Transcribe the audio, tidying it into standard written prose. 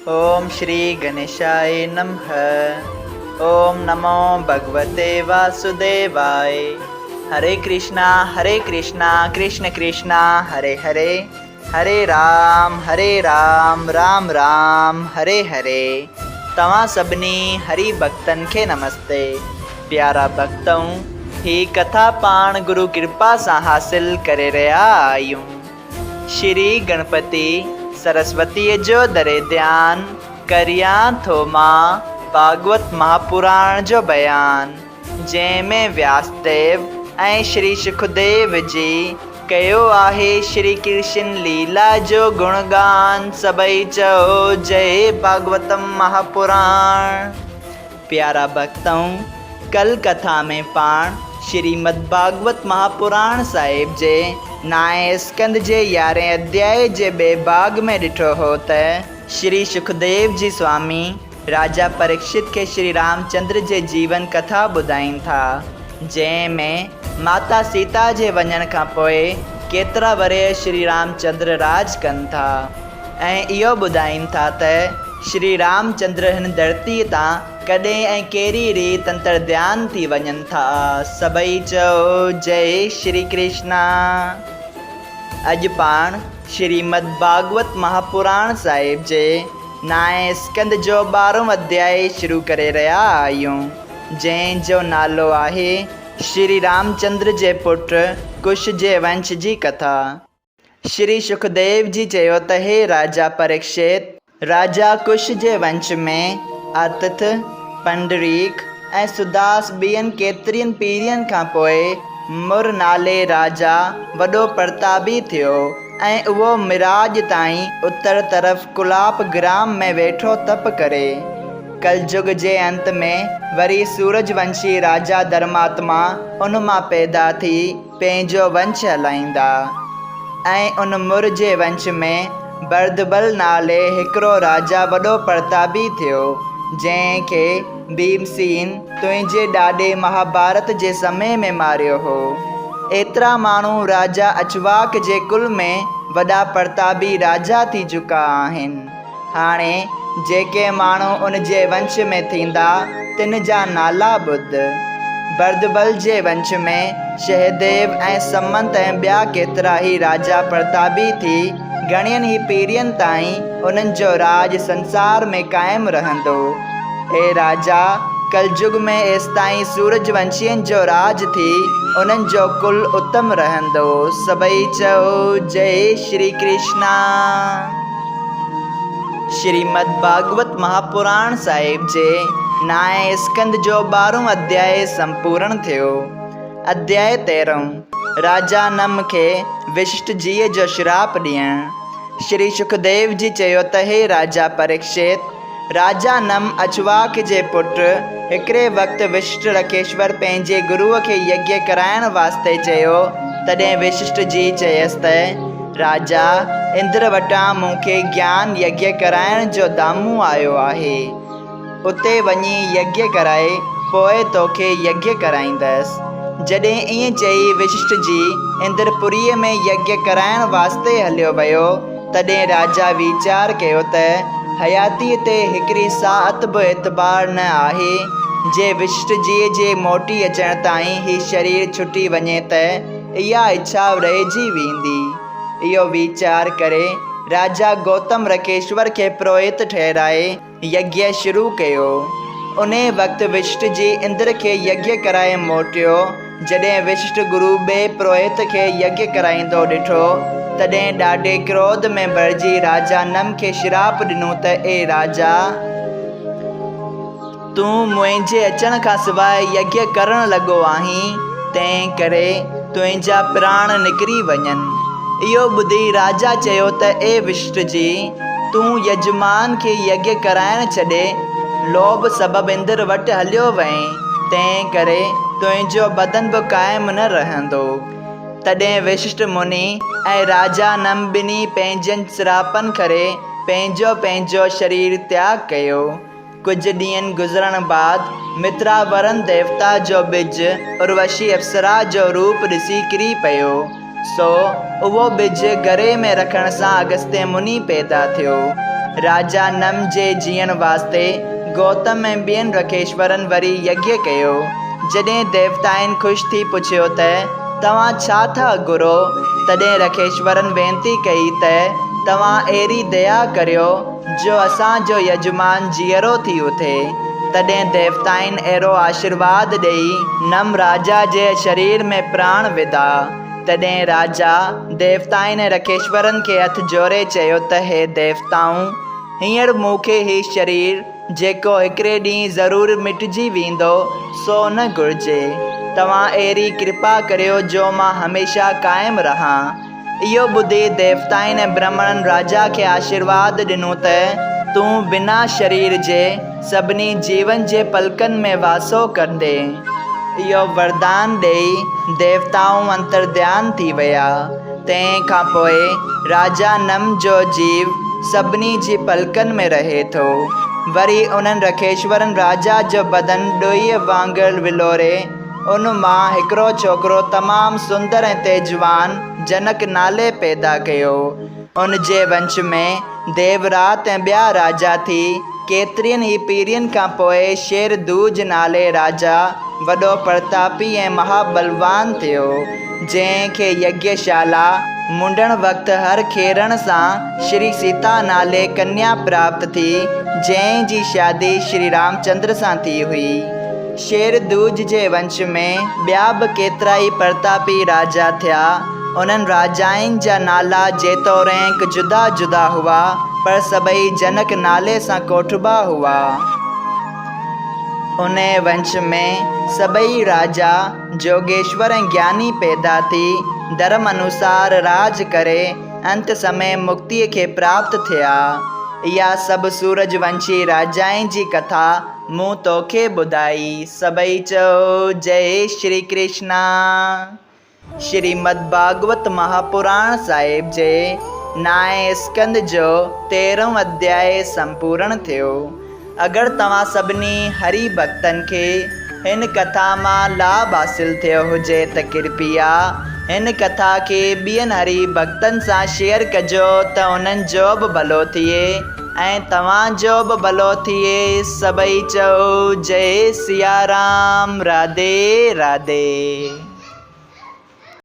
اوم شري گنيشاء نمھ اوم نمو ڀڳوتي واسوديواء هري ڪرشنا هري ڪرشنا ڪرشن ڪرشنا هري هري هري رام هري رام رام رام هري هري توهان سڀني هري ڀڳتن کي نمستي پيارا ڀڳتؤ هي ڪٿا پاڻ گرو ڪرپا سان حاصل ڪري رهيا آهيون. شري گڻپتي سرسوتيء جو دري ڌيان ڪريان ٿو مان ڀاڳوت مهاپراڻ جو بيان، جنهن ۾ وياس ديو ۽ شري شڪديو جي ڪيو آهي شري ڪرشن ليلا جو گڻگان، سڀئي چئو جئي ڀاڳوتم مهاپراڻ. پيارا ڀڳتؤ! ڪل ڪٿا ۾ پاڻ شريمد ڀاڳوت مهاپراڻ صاحب جي نائين اسڪنڌ جي يارهين اڌيائي جي ٻئي ڀاڳ ۾ ڏٺو هو ته شري شڪديو جي سوامي راجا پريڪشت کي شري رامچندر جي جيون ڪٿا ٻڌائين ٿا، جنهن ۾ ماتا سيتا جي وڃڻ کان پوء ڪيترا ورهيه شري رامچندر راڄ ڪن ٿا. ۽ اهو ٻڌائين ٿا ته شري رامچندر هن ڌرتيء تان ڪڏهن ۽ ڪهڙي ريت انترڌيان ٿي وڃن ٿا. سڀئي چئو جئي شري ڪرشنا. اڄ پاڻ شريمد ڀاڳوت مهاپراڻ صاحب جي نائين اسڪنڌ جو ٻارهون اڌيائي شروع ڪري رهيا آهيون، جنهن جو نالو آهي شري رامچندر جي پٽ ڪش جي ونش جي ڪٿا. شري شڪديو جي چيو ته هي راجا پريڪشت! راجا ڪش جي ونش ۾ ارتٿ، پنڊريڪ ۽ سداس ٻين ڪيترين پيڙهين کان پوء مر نالي راجا وڏو پرتابي ٿيو ۽ اهو مراڄ تائين اتر طرف ڪلاپ گرام ۾ ويٺو تپ ڪري. ڪلجگ جي انت ۾ وري سورج ونشي راجا ڌرماتما ان مان پيدا ٿي پنهنجو ونش هلائيندا ۽ ان مر جي ونش ۾ بردبل نالي هڪڙو راجا وڏو پرتابي ٿيو، جنهن کي ڀيمسين تنهنجي ڏاڏي مهاڀارت جي سمي ۾ ماريو هو. ايترا ماڻهو راجا اچواڪ جي ڪل ۾ وڏا پرتابي راجا ٿي چڪا آهن. هاڻي جيڪي ماڻهو ان جي ونش ۾ ٿيندا، تن جا نالا ٻڌ. بردبل جي ونش ۾ شهديو ۽ سمنت ۽ ٻيا ڪيترا ئي راجا پرتابي ٿي گهڻين ئي پيڙهين تائين انهن جو راڄ سنسار ۾ قائم رهندو. اي راجا! ڪلجگ ۾ ايستائين سورج ونشين جو راڄ ٿي انهن جو ڪل اتم رهندو. سڀئي چئو جئي شري ڪرشنا. شريمد ڀاڳوت مهاپراڻ صاحب جي نائين اسڪنڌ جو ٻارهون اڌيائي سمپورڻ ٿيو. اڌيائي تيرهون، راجا نم کي وششٽ جيء جو شراپ ڏيڻ. شري شڪديو جي چيو ته هي راجا پريڪشت! راجا نم اچواڪ جي پٽ، هڪڙي وقت وششٽ رکيشور پنهنجي گروء کي يگيه ڪرائڻ واسطي چيو، تڏهن وششٽ جي چيس ته، راجا، اندر وٽان مون کي گيان يگيه ڪرائڻ جو دامون آيو آهي. اتي وڃي يگيه ڪرائي پوء توکي يگيه ڪرائيندس. جڏهن ائين چئي وششٽ جي اندرپوريء ۾ يگيه ڪرائڻ واسطي هليو ويو، تڏهن راجا ويچار ڪيو ته حياتيء تي هڪڙي ساعت به اعتبار نه آهي، جي وشٽجيء جي موٽي اچڻ تائين هي شرير ڇٽي وڃي ته اها اڇا رهجي ويندي. اهو ويچار ڪري راجا گوتم رکيشور کي پروهت ٺهرائي، يگيه شروع ڪيو. انهيء وقت وشٽ جي اندر کي يگيه ڪرائي موٽيو. جڏهن وشٽ گرو ٻئي پروهت کي يگيه ڪرائيندو ڏٺو، تڏهن ڏاڍي ڪروڌ ۾ ڀرجي راجا نم کي شراپ ڏنو ته اي راجا! تون منهنجي اچڻ کان سواء يگيه ڪرڻ لڳو آهين، تنهن ڪري تنهنجا پراڻ نڪري وڃن. اهو ٻڌي راجا چيو ته اي وشٽ جي! تون يجمان کي يگيه ڪرائڻ ڇڏي لوڀ سبب اندر وٽ هليو وئين، تنهن ڪري تنهنجو بدن به قائم نه رهندو. تڏهن وششٽ مني ۽ راجا نم ٻنهي پنهنجن سراپن ڪري پنهنجو پنهنجو شرير تياڳ ڪيو. ڪجهه ڏينهن گذرڻ بعد متراورن ديوتا جو ٻج اروشي اپسرا جو روپ ڏسي ڪري پيو. سو اهو ٻج گري ۾ رکڻ سان اگستيه مني پيدا ٿيو. راجا نم جي جيئڻ واسطي گوتم ۽ ٻين رکيشورن وري يگيه ڪيو. جڏهن ديوتائن خوش ٿي پڇيو ته توهان ڇا ٿا گهرو؟ تڏهن رکيشورن وينتي ڪئي ته توهان اهڙي ديا ڪريو جو اسان جو يجمان جيئرو ٿي اٿي. تڏهن ديوتائن اهڙو آشرواد ڏيئي نم راجا جي شرير ۾ پراڻ وڌا. تڏهن راجا ديوتائن ۽ رکيشورن کي هٿ جوڙي چيو ته هي ديوتائون! هينئر مون کي هي شرير، جيڪو هڪڙي ڏينهن ضرور مٽجي ويندو، سو نه گهرجي. توهان اهڙي ڪرپا ڪريو جو مان هميشه قائم رهان. اهو ٻڌي ديوتائن ۽ برهمڻن راجا کي آشيرواد ڏنو ته تون بنا شرير جي سڀني جيون جي پلڪن ۾ واسو ڪندين. اهو وردان ڏيئي ديوتائون انترڌيان ٿي ويا. تنهن کان پوء راجا نم جو جيو سڀني جي پلڪن ۾ رهي ٿو. وري انهن رکيشورن راجا جو بدن ڏوئيء وانگر ولوري ان مان هڪڙو ڇوڪرو تمام سندر ۽ تيجوان جنڪ نالي پيدا ڪيو. ان جي ونش ۾ ديورات ۽ ٻيا راجا ٿي ڪيترين ئي پيڙهين کان پوء شير دوج نالي راجا وڏو پرتاپي ۽ مها ٻلوان ٿيو، جنهن کي يگيه شالا منڊڻ وقت هر کيڙڻ سان شري سيتا نالي ڪنيا پراپت ٿي، جنهن جي شادي شري رامچندر سان ٿي هئي. شير دوج جي ونش ۾ ٻيا به ڪيترائي پرتاپي راجا ٿيا. انهن راجائن جا نالا جيتوڻيڪ جدا جدا هئا، پر سڀئي جنڪ نالي سان ڪوٺبا هئا. انهيء ونش ۾ سڀئي راجا جوگيشور ۽ گياني پيدا ٿي، ڌرم انوسار راڄ ڪري، انت سمي مڪتيء کي پراپت ٿيا. اها سڀ سورج ونشي راجائن جي ڪٿا مون توکي ٻڌائي. سڀئي چئو، جئي شري ڪرشنا. شريمد ڀاڳوت مهاپراڻ صاحب جي نائين اسڪنڌ جو تيرهون اڌيائي سمپورڻ ٿيو. اگر توهان سڀني هري ڀڳتن کي هن ڪٿا مان لاڀ حاصل ٿيو هجي ته ڪرپيا هن ڪٿا کي ٻين هري ڀڳتن سان شيئر ڪجو ته انهن جو به ڀلو ٿئي ۽ توهان جو به ڀلو ٿئي. سڀئي چئو جئي سيارام راڌي راڌي.